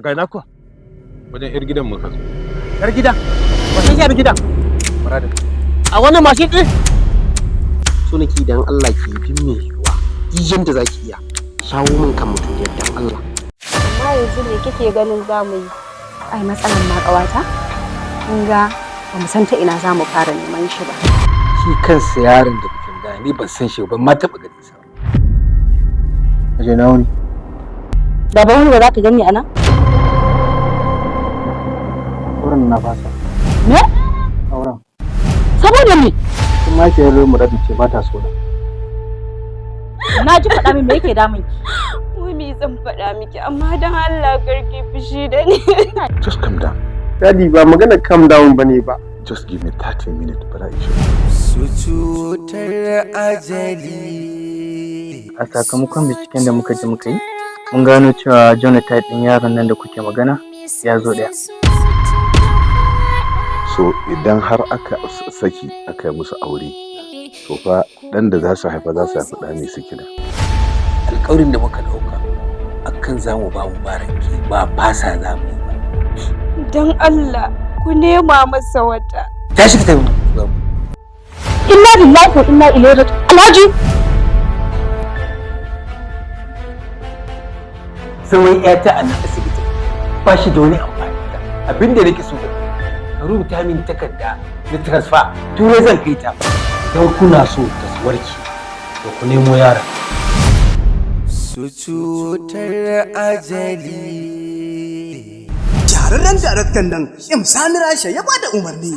Daga ina kuwa? Wajen yar gidan muka zo. Yar gida. Wace yar gida? Muradin. A wannan mashin din? So nake dan Allah ki yi mai yiwuwa, duk yanda za ki iya shawo min kan mutum, dan Allah. Amma yanzu me kike ganin za mu yi? Ai matsalan ma, ƙawata, kun ga ba mu san ta ina za mu fara neman shi ba. Shi kansa yaron da kuke magana, ni ban san shi ba, ban ma taɓa ganin sa ba. Aje na wuni. Baba, wani ba za ka gani a nan? Auren na fasa. Me? Auren. Saboda me? Kun mahaifiyar Muradin ce ba ta so na. Na ji, faɗa min me yake damun ki. Mummy, zan faɗa miki, amma don Allah karki fushi da ni. Just calm down. Daddy, ba magana calm down bane ba. Just give me 30 minutes, ba za ishe. Su cutar ajali. A sakamakon binciken da muka je muka yi, mun gano cewa genotype ɗin yaron nan da kuke magana ya zo ɗaya. So idan har aka saki aka yi musu aure, to fa ɗan da za su haifa, za su haifi ɗa mai sikila. Alƙawarin da muka ɗauka akan za mu ba Mubarak, ba fasa za mu yi ba. Don Allah ku nema masa wata. Tashi ka tafi. Inna lillahi wa inna ilaihi raji'un. Alhaji! Zaman ƴata a nan asibiti ba shi da wani amfani. Abinda nake so da kai, ka rubuta min takarda na transfer, Turai zan kai ta. Idan kuna so ta warke, to ku nemo yaron. Su cutar ajali. Shahararren daraktan nan M Sani Rasha ya bada umarni.